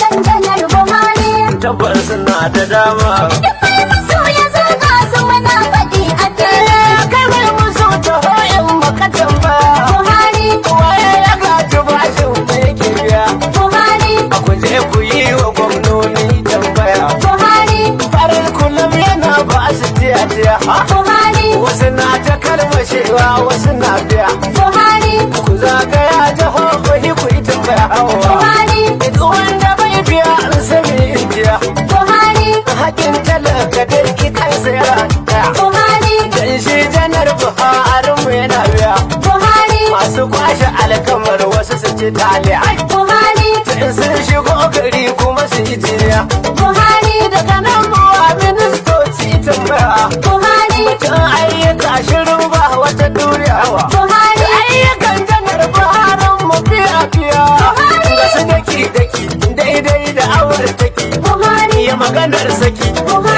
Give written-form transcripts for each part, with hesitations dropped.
Ayyukan Janar Buhari. Tabbas suna da dama. Duk mai musu ya zo ga su muna faɗi a fili. Kai mai musu taho in maka tambaya. Buhari, Waye ya gaji bashin da yake biya? Buhari, Ku je ku yi wa gwamnoni tambaya. Buhari, Farin kullum yana ba su tiya tiya. Buhari, Wasu na ta kalmashewa, wasu na biya. Buhari, Ku zagaya jihohi ku yi tambaya hawa. Buhari, Duk wanda bai biya an sani injiya. Buhari, Hakin talaka dai kansa ya ɗaya. Buhari, Dan shi Janar Buhari mu yana biya. Buhari, Masu kwashe alkamar wasu su ci taliya. Buhari, In sun shigo gari kuma su yi jiniya. Buhari, Daga nan buwa ministoci tambaya. Buhari, Batun ayyuka shirin ba wata duniya wa. Buhari, Ayyukan Janar Buharin mu fiya fiya. Ga su daki daki daidai da awar taki. Buhari, Iya maganar saki.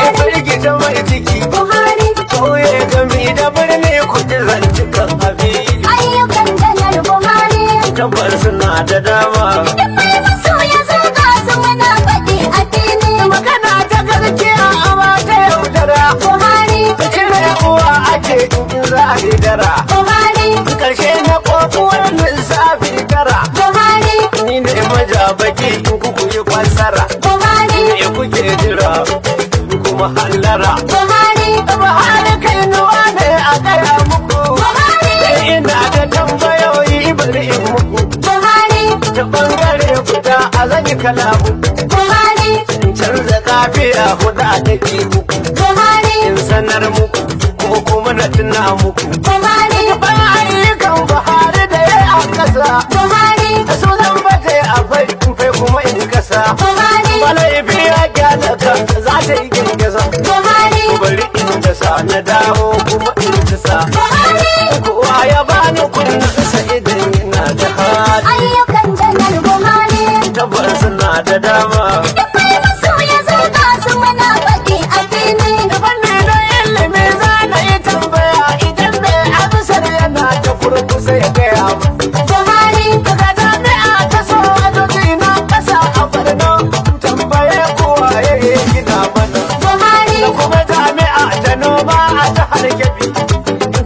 Ya firgita mai ciki. Buhari. Kauye gami da birni ku ji zantukan abili. Ayyukan Janar Buhari. Tabbas suna da dama. Duk mai musu ya zo ga su muna faɗi a fili. Magana ta gaskiya amma ta yaudara. Buhari, Ta cire uwa ake in za a yi dara. Buhari, Karshe na kokuwar lissafi tara. Buhari, Ni ne majabaki in kuku yi kwansara. Buhari, Me kuke jira kuma hallara. Buhari, Buhari kai nuwa ne a gaya muku. Buhari, Ina da tambayoyi bari in muku. Buhari, Ta bangare guda a zan yi kalamu. Buhari, In canza kafiya hudu a take muku. Buhari, In sanar muku ko kuma na tuna muku. Buhari, Ban ayyukan Buhari da ya a ƙasa. Buhari, Su zan baje a fai fai kuma in kasa. Buhari, Balaifi ya gyara kan za ta yi girgiza. Buhari, Bari in dasa na dawo kuma in dasa. Buhari. Kowa ya bani kunnen sa idan yana da hali. Ayyukan Janar Buhari. Tabbas suna da dama. Duk mai musu ya zo ga su muna faɗi a fili. Fanni na ilimi za na yi tambaya idan mai amsar yana ta kurkusa ya gaya mu. Buhari, Daga jami'a ta sojoji na ƙasa a Borno tambaye kowa ya yi gina mana. Buhari, Da kuma jami'a ta noma a jihar Kebbi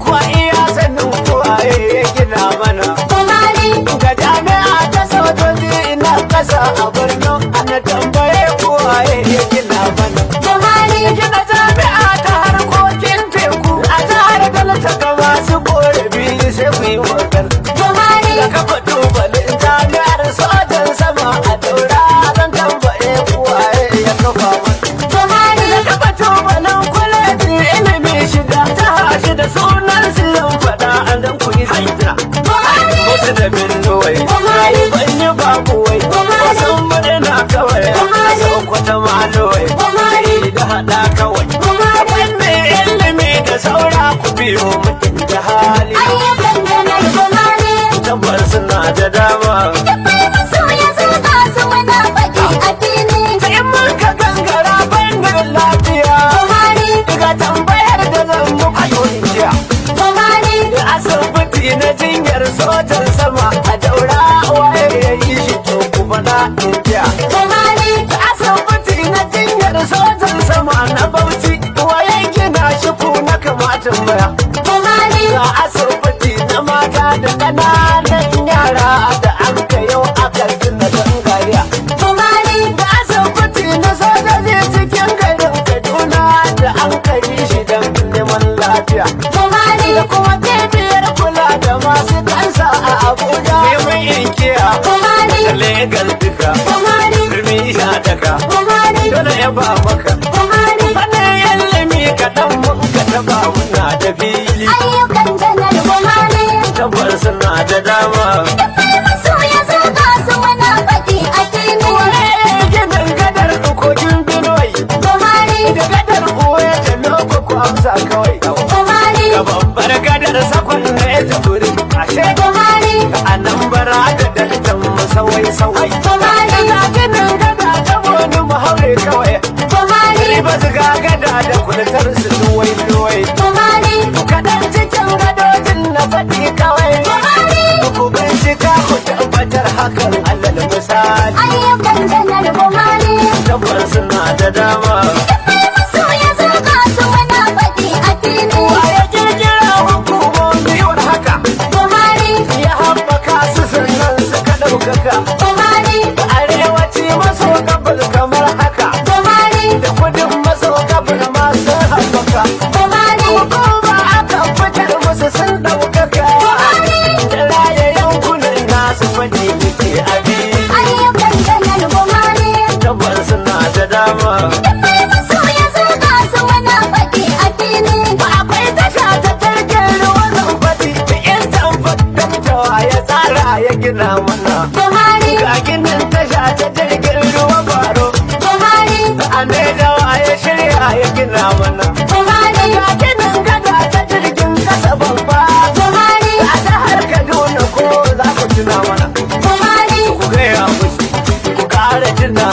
kuwa iya sanin kowa ya yi gina mana. Buhari, Ga jami'a ta sojoji na ƙasa a Borno ana tambaye kowa ya yi gina mana. Buhari, Gina jami'a ta harkokin teku a jihar Delta ga masu korafi sai ku yi magana. Buhari, Da kafa tubalin jami'ar sojan sama a Daura zan tambaye kuwaye ya kafa mana. Buhari, Da kafa tubalin kwalejin ilimi shida jiha shida sunan su zan faɗa a nan ku yi haita. Buhari, Wasu da Benue, Buhari. ban yi babu wai, Buhari. wasu murna kawai, Buhari. Sokoto malowai, Buhari. da haɗa kawai. Buhari. Fannin ilimi da saura ku biyo mutum da hali. Ayyukan Janar Buhari. Tabbas suna da dama. Duk mai musu ya zo ga su muna faɗi a fili. In muka gangara fannin lafiya. Buhari, Ga tambayar da zan muku jiya. Buhari, Asibiti na jinyar sojan sama a Daura waye ya yi shi to ku faɗa in jiya. Buhari, Asibiti na jinyar sojan sama na Bauchi waye gina shi ku na kamata baya. Buhari, Ga asibiti na mata da ƙananan yara da an yau aka gina gangariya. Buhari, Ga asibiti na sojoji cikin garin Kaduna da an kai shi don neman lafiya. Buhari, Da kuma cibiyar kula da masu kansa a Abuja. Neman inkiya Buhari, da Legas duka. Buhari, Birni sha daka. Buhari, Dole ya ba maka. Buhari. Fannin ilimi kaɗan mun ka taɓa muna da fili. Ayyukan Janar dama. Mai musu ya zo ga su muna faɗi a fili. Akwai tasha ta jirgin ruwa zan faɗi, in tamfa ya tsara ya gina mana. Buhari, Ga ginin tasha ta jirgin ruwa baro, Buhari, a wa ya shirya ya gina mana. Buhari, Ga ginin gada ta jirgin kasa babba, Buhari, a jihar Kaduna ko za ku tuna mana. Buhari, Ku gaya musu, ku kara tuna